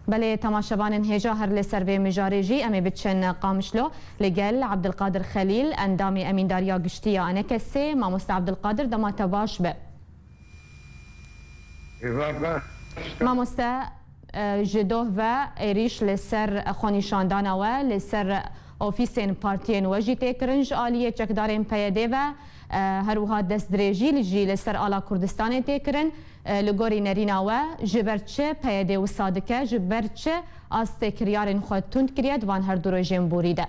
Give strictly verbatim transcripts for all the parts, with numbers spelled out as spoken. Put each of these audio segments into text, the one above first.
Belê, temaşevanên hêja, her li ser vê mijarê jî em ê biçin Qamişlo. Li gel Abdulkadir Xelîl, endamê Emîndariya Giştî ya ENKSê. Mamoste Abdulkadir, dema te baş be. Hêva baş. Mamoste, e, ji doh ve êrîş li ser xwenîşandana we, li ser ofîsên partiyên we jî tê kirin ji aliyê çekdarên P Y D ve, e, her wiha destdirêjî li jî li ser ala Kurdistanê tê kirin. E, li gorî nerîna we, ji ber çi P Y D wisa dike, ji ber çi astê kiryarên xwe tund kiriye di van her du rojên borî de?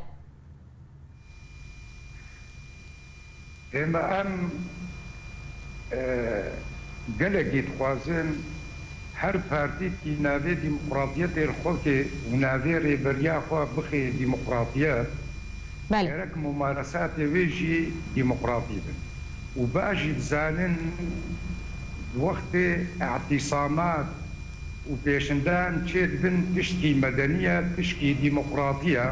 Ême em, e, gelekî dixwazin her partîkî navê demokratiyetê li xwe bike û navê rêberiya xwe bixe demokratiyet. Belê. Gerek mumaresatê wê jî demokratî bin. Û baş jî dizanin, di wextê îtîsamat û pêşindan çêdibin, tişkî medenî ye, tişkî demokratî ye.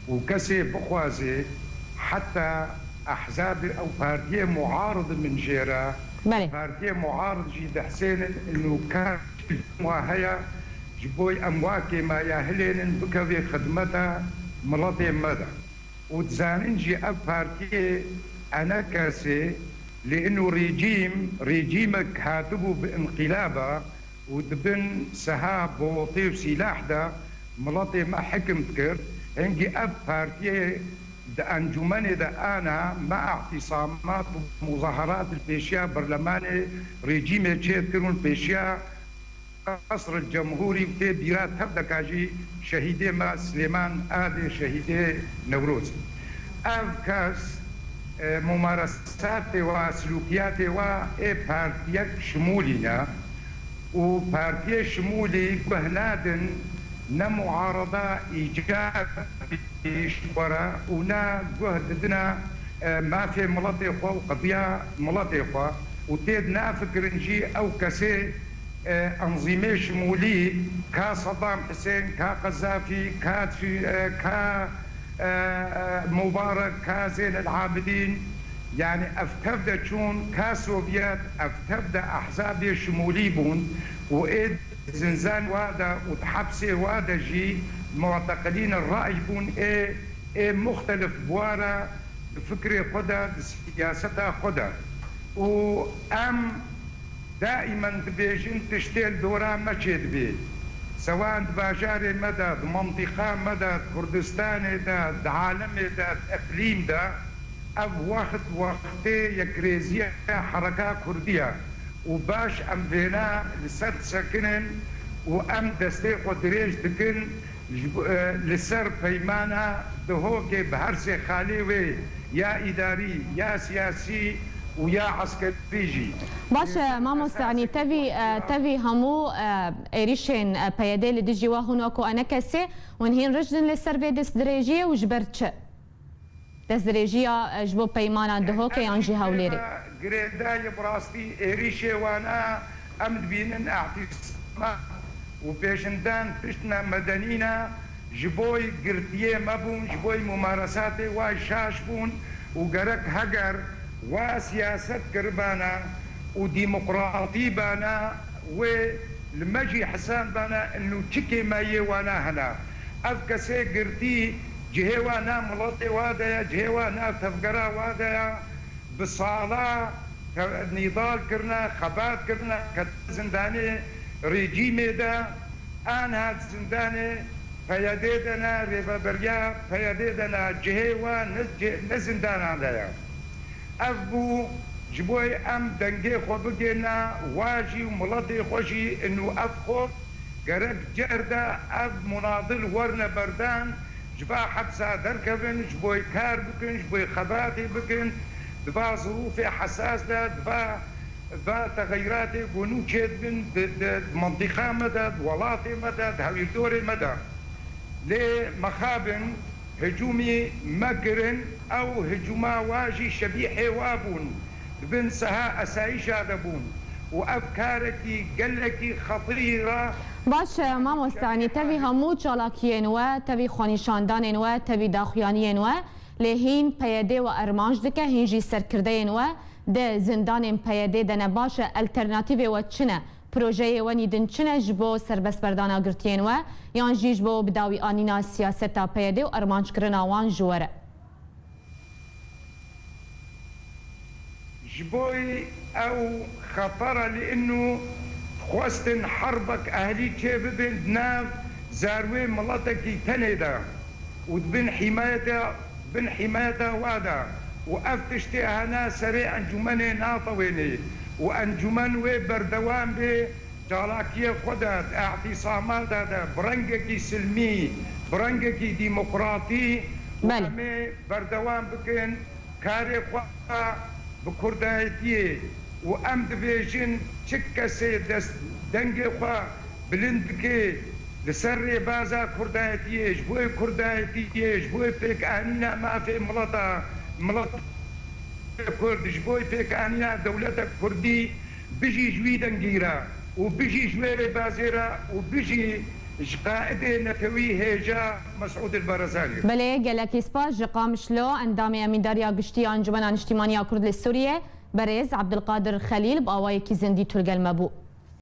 Û kesê bixwaze heta ehzabê ew partiyê muarid min jê re, Belê. Partiyê muarid jî dihsênin û kar wa heye ji bo em wa kêmaya hilênin bikevê xidmeta miletê me de. Û dizanin jî ev partiyê ENKSê lê ino rejîm, rejîmek hatibû bi înqîlaba û dibin siha botê û sîlah de miletê me hikim dikir. Hingî ev partiyê di encûmenê de ana me îtîsamat û muzaherat li pêşiya berlemanê rejîmê çêdikir û li pêşiya Qesr el Cemhûrî û tê bîra tevdeka jî şehîdê me Silêman Adê, şehîdê Newrozê. Ev kes, e, mumaresatê wa, silûkiyatê wa ê partiyek şimûlî ne û partiyê şimûlî guh nadin ne muarada îcabî ji xwe re û ne guh didine, e, mafê miletê xwe û qediya miletê xwe û tê di nafikirin jî ew kesê e, enzîmê şimûlî, ka Sedam Hisên, ka Qezafî, ka Tü-, e, ka, e, e, Mubarek, ka Zênel Abidîn, yanî ev tev de çûn, ka Sovyet, ev tev de ehzabê şimûlî bûn û ê zinzan wa de û di hepsê wa de jî muteqilîn ra'y bûn, ê, ê muxtelif bi wa re di fikrê xwe de, di siyaseta xwe de. Û em Daîmen dibêjin tiştê li dora me çêdibê. Sewan di bajarê me de, di mintîqa me de, di Kurdistanê de, di alemê de, di iqlîm de, ev wext wextê yekrêziya hereka kurdî ye û baş em vêna li ser disekinin û em destê xwe dirêj dikin. Ji bo, e, li ser peymana Duhokê bi her sê xalê wê, ya îdarî, ya siyasî û ya eskerî jî. Baş e, mamoste, yanî tevî, e, tevî hemû, e, êrîşên, e, P Y D li dijî we hûn weko ENKSê hûn hîn rijd in li ser vê destdirêjiyê û ji ber çi? Destdirêjiya, e, ji bo peymana Duhokê yan jî Hewlêrê? Girêdayî bi rastî êrîşê wana em dibînin îtîsamat û pêşindan tiştine medenî ne, ji bo girtiyê me bûn, ji bo mumaresatê wa şaş bûn û gerek heger wa siyaset kiribana û demokratî bana, wê li me jî hesandibana inu çi kêmeyê wana hene. Ev kesê girtî cihê wa na miletê wa de ye, cihê wa na tevgera wa de ye. Bi sala te-, nîdal kirine, xebat kirine, ketine zindanê rejîmê de, anha zindanê P Y D de ne, rêveberiya P Y D de ne, cihê wa ne, ne zindanan de ye. Ev bû ji bo em dengê xwe bigêne wa jî û miletê xwe jî, inu ev xort gerek cihê de ev munadil werine berdan, ji va hepsa derkevin, ji bo kar bikin, ji bo xebatê bikin, di va zirûfê hesas de, di va, va texeyratê ku nû çêdibin di, di, di mintîqa me de, di welatê me de, di hewîrdorê me de. Lê mixabin hicûmî me kirin, ew hicûma wa jî şebîhê wa bûn, di bin siha esayîşa de bûn û ev karekî gelekî xetîr e. Baş e, mamoste, yanî tevî hemû çalakiyên we, tevî xwenîşandanên we, tevî daxuyaniyên we, lê hîn P Y D we armanc dike, hîn jî serkirdeyên we di zindanên P Y D de ne. Baş e, alternatîvê we çi ne? Projeyê we nî din çi ne ji bo serbestberdana girtiyên we, yan jî ji bo bidawî anîna siyaseta P Y D û armanckirina wan ji we re? Ji bo ew xetera li inu dixwestin herbek ehlî çêbibin di nav zarwê miletekî tenê de û di bin hîmayeta, bin hîmayeta wa de û ev tiştê hene serê encûmenê natewênê û encûmen wê berdewam bê çalakiyê xwe de, di e'tîsamata de bi rengekî silmî, bi rengekî demokratî û Belê. em ê berdewam bikin karê xwe bi kurdayetiyê û em dibêjin çi kesê dest dengê xwe bilind dike li ser rêbaza kurdayetiyê, ji bo kurdayetiyê, ji bo pêkanîna mafê mileta, milet Kurd, ji bo pêkanîna dewleta kurdî, bijî ji wî dengî re û bijî ji wê rêbazê re û bijî ji qaidê netewî hêja Mesûd el Barazanî. Belê, gelekî spas ji Qamişlo, endamê Emîndariya Giştî ya Encûmena Niştîmanî ya Kurd li Sûriyê, berêz Ebdilqadir Xelîl bi awayekî zindî tu li gel me bû.